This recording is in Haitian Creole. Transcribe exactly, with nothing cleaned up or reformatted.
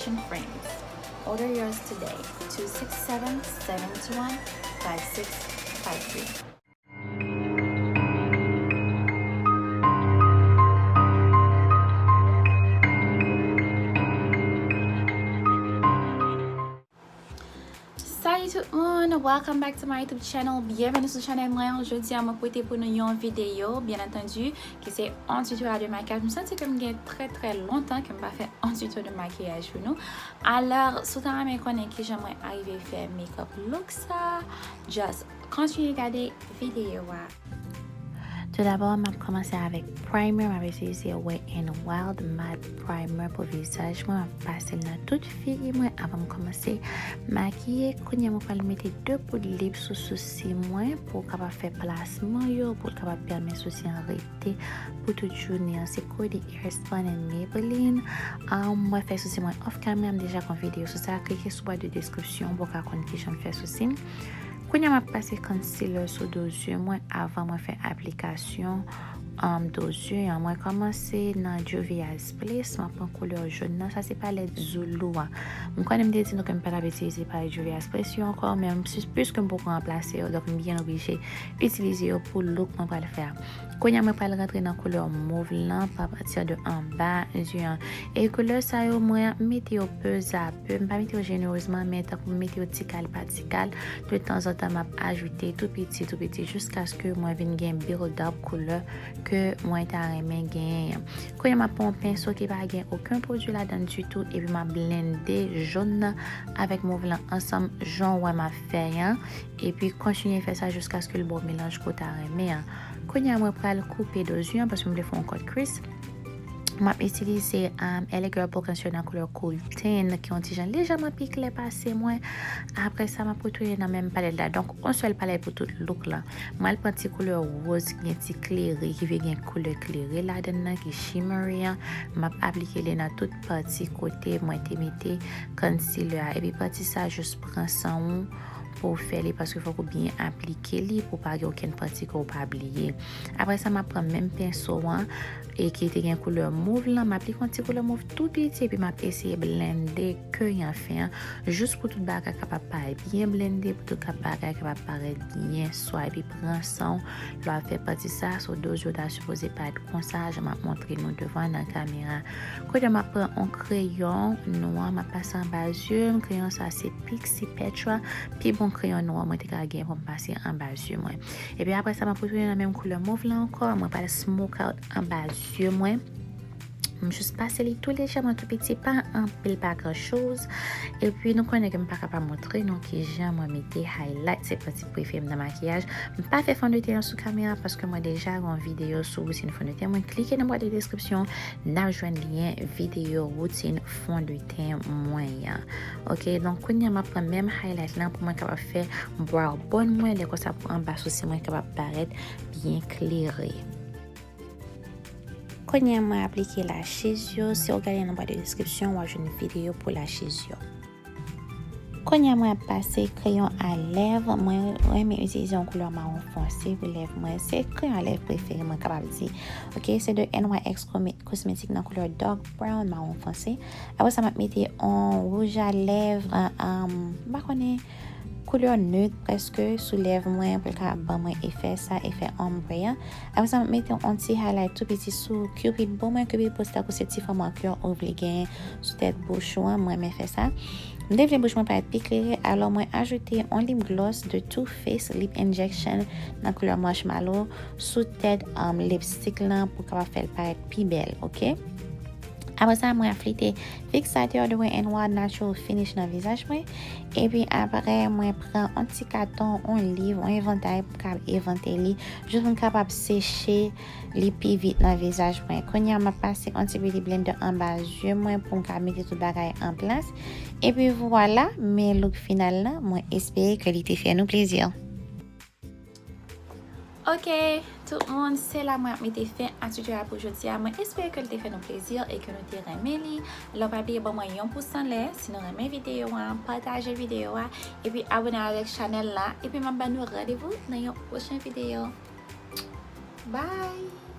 Frames. Order yours today, two six seven, seven two one, five six five three. Salut tout moun, welcome back to my YouTube channel. Byenveni sou chanèl mwen. Jodi a mwen pote pou nou yon videyo, byen antandi, ki se yon tutorial de maquillage. M santi ke m gen trè trè lontan ke m pa fè yon tuto de makiyaj pou nou. Alò, si w ta renmen konnen kijan mwen arive fè makeup look sa, just kontinye gade videyo a. Tou dabò, m ap kòmanse avèk primer. M ap itilize Wet n Wild Matte Primer pou vizaj mwen. M ap pase l nan tout figi mwen avan m kòmanse makiye. Kounye a, mwen pral mete de poud lip sou sousi mwen pou kapab fè plasman yo, pou kapab pèmèt sousi an rete pou tout jounen an. Se Coty Airspun and Maybelline. Um, mwen fè sousi mwen off camera, m deja gen yon videyo sou sa. Klike sou bwa de deskripsyon pou w ka konn kijan m fè sousi m. Kounye a, m ap pase concealer sou do zye mwen avan mwen fè aplikasyon, um, do zye an. Mwen kòmanse nan Juvia's Place, m ap pran koulè jòn nan. Sa se palèt Zulu a. M konnen m te di nou ke m pa t ap itilize palèt Juvia's Place yo ankò, men m, piske m poko ranplase yo, donk m byen oblije itilize yo pou look mwen pral fè a. Kounye a, mwen pral rantre nan koulè mauve lan, pa pati de anba zye an. E koulè sa yo, mwen ap mete yo peu à peu. M pa mete yo jenerezman, men tankou m mete yo ti kal pa ti kal. De tanzantan, m ap ajoute tou piti, tou piti, jiskaske mwen vin gen build up koulè ke mwen ta renmen genyen an. Kounye a, m ap pran yon penso ki pa gen okenn pwodui ladan ditou, epi m ap blende jòn nan avèk mauve lan ansanm, jan w wè m ap fè an, epi kontinye fè sa jiskaske l ba w melanj ke w ta renmen an. Kounye a, mwen pral koupe do zye an paske m vle fè yon cut crease. M ap itilize, um, L A Girl Brow Concealer nan koulè Cool Tan, ki yon ti jan lejèman pi klè pase mwen. Apre sa, m ap retounen nan menm palèt la. Donk, yon sèl palèt pou tout look lan. Mwen al pran ti koulè woz ki gen ti klere, ki vle gen koulè klere ladan l nan, ki shimmery an. M ap aplike li nan tout pati kote mwen te mete concealer a. Epi pati sa, jis pran san ou pou w fè li, paske fòk ou byen aplike li pou pa gen okenn pati ke w pa bliye. Apre sa, m ap pran menm penso an, e ki te gen koulè mauve lan, m aplike yon ti koulè mauve tou piti, epi m ap eseye blende ke anfen an, jis pou tout bagay kapab parèt byen blende, pou tout ka-, bagay kapab parèt byen swa, epi pran san w lè w ap fè pati sa, so do zye w ta sipoze parèt konsa, jan m ap montre nou devan nan kamera. Kounye a, m ap pran yon kreyon nwa, m ap pase anba zye m, kreyon sa se Pixi Petra, pi bon kreyon nwa mwen te ka gen pou m pase anba zye mwen. Epi apre sa, m ap retounen nan menm koulè mauve lan ankò. Mwen pral smoke out anba zye mwen. M jis pase li tou lejèman, tou piti, pa anpil, pa gran choz. Epi nou konnen ke m pa ka pa montre nou kijan mwen mete highlight, se pati prefere m nan makiyaj. M pa fè fondeten an sou kamera paske mwen deja gen yon videyo sou woutin fondeten mwen. Klike nan bwa de deskripsyon, n ap jwenn lyen videyo woutin fondeten mwen an. Ok, donk kounye a m ap pran menm highlight lan pou mwen kapab fè brow bone mwen, lè konsa pou anba sousi mwen kapab parèt byen klere. Kounye a mwen aplike lashes yo, si w gade nan bwa de deskripsyon, w ap jwenn videyo pou lashes yo. Kounye a mwen ap pase kreyon a lèv, mwen renmen itilize yon koulè mawon fonse pou lèv mwen, se kreyon a lèv prefere mwen kapab di. Ok, se de N Y X Cosme-, Cosmetic nan koulè dark brown, mawon fonse. Apre sa, m ap mete yon wouj a lèv, ah, ah, m pa konnen, koulè neut prèske sou lèv mwen pou l ka ban mwen efè sa, efè ombre an. Apre sa, m ap mete yon ti highlight tou piti sou cupid bow mwen. Cupid bow se tankou se ti fòm an kè ou vle genyen sou tèt bouch ou an. Mwen renmen fè sa. M te vle bouch mwen parèt pi klere, alò mwen ajoute yon lip gloss de Too Faced Lip Injection nan koulè marshmallow sou tèt, um, lipstick lan pou kapab fè l parèt pi bèl, ok? Apre sa, mwen ap flite fixateur de Wet n Wild Natural Finish nan vizaj mwen. Epi apre, mwen pran yon ti katon, yon liv, yon evantay pou m ka evante li, jis pou m kapab seche li pi vit nan vizaj mwen. Kounye a, m ap pase yon ti beauty blender anba zye mwen pou m ka mete tout bagay an plas. Epi vwala, men look final lan, mwen espere ke li te fè nou plezi. Ok, tout moun, se la mwen ap mete fen a tutorial pou jodi a. Mwen espere ke l te fè nou plezi e ke nou te renmen li. Alò, pa bliye ban mwen yon pous anlè si nou renmen videyo a, pataje videyo a, epi abone avèk chanèl la, epi m ap ba nou randevou nan yon pwochen videyo. Bye!